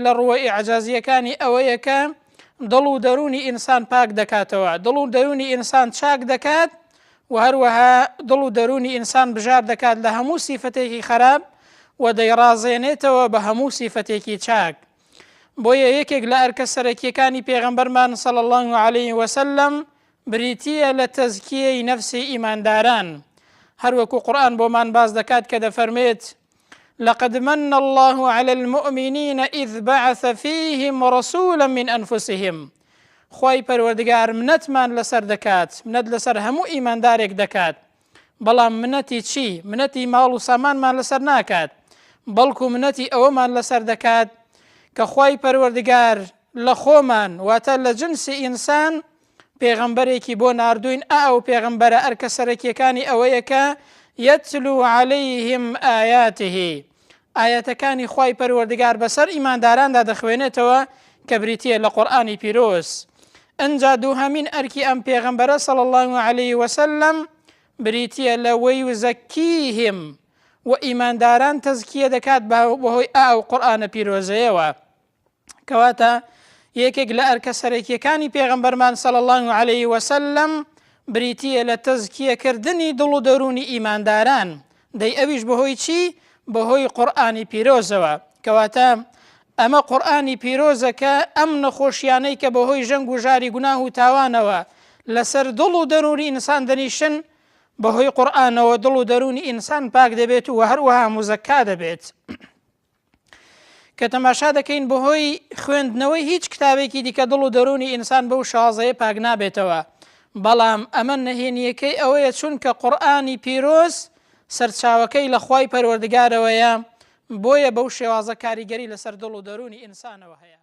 لە ڕووە ئیعجازییەکانی ئەوەیە کە دڵ و دەروونی ئینسان پاک دەکاتەوە، دڵ و دەروونی ئینسان چاک دەکات و هەروەها دڵ و دەروونی ئینسان بژار دەکات لە هەموو سیفەتێکی خەراپ و دەیڕازێنێتەوە بە هەموو سیفەتێکی چاک. بۆیە یەکێک لە ئەرکە سەرەکییەکانی پێغەمبەرمان صلی اللە علیه وسلم بریتییە لە تەزکیەی نەفسی ئیمانداران، هەروەکو قورئان بۆمان باس دەکات کە دەفەرمێت، لقد من اللە علی المومنین اذ بعث فیهم رسولا من انفسهم، خوای پەروەردگار منەتمان لەسەر دەکات، منەت لەسەر هەموو ئیماندارێک دەکات، بەڵام منەتی چی؟ منەتی ماڵ و سامانمان لەسەر ناکات، بەڵکو منەتی ئەوەمان لەسەر دەکات کە خوای پەروەردگار لە خۆمان واتە لە جنسی ئینسان پێغەمبەرێکی بۆ ناردووین ئا ئەو پێغەمبەرە ئەرکە سەرەکیەکانی ئەوەیە کە یتلو علیهم آیاته ئایەتەکانی خوای پەروەردگار بەسەر ئیمانداراندا دەخوێنێتەوە کە بریتیە لە قورئانی پیرۆز ئنجا دووهەمین ئەرکی ئەم پێغەمبەرە صلی اللە علیه وسلم بریتیە لە ویزکیهم و ئیمانداران تەزکیە دەکات بەهۆی ئا ئەو قورئانە پیرۆزەیەوە. کەواتە یەکێک لە ئەرکە سەرەکیەکانی پێغەمبەرمان صلی اللە علیه وسلم بریتیە لە تەزکیەکردنی دڵ و دەروونی ئیمانداران، دەی ئەویش بەهۆی چی؟ بەهۆی قورئانی پیرۆزەوە. کەواتە ئەمە قورئانی پیرۆزە کە ئەم نەخۆشیانەی کە بەهۆی ژەنگ و ژاری گوناه و تاوانەوە لەسەر دڵ و دەروونی ئینسان دەنیشن، بەهۆی قورئانەوە دڵ و دەروونی ئینسان پاک دەبێت و هەروەها موزەکا دەبێت. کە تەماشا دەکەین بەهۆی خوێندنەوەی هیچ کتابێکی دیکە دڵ و دەروونی ئینسان بەو شازەیە پاک نابێتەوە، بەڵام ئەمە نهێنییەکەی ئەوەیە چونکە قورئانی پیرۆز سەرچاوەکەی لە خوای پەروەردگارەوەیە بۆیە بەو شێوازە کاریگەری لەسەر دڵ و دەروونی ئینسانەوە هەیە.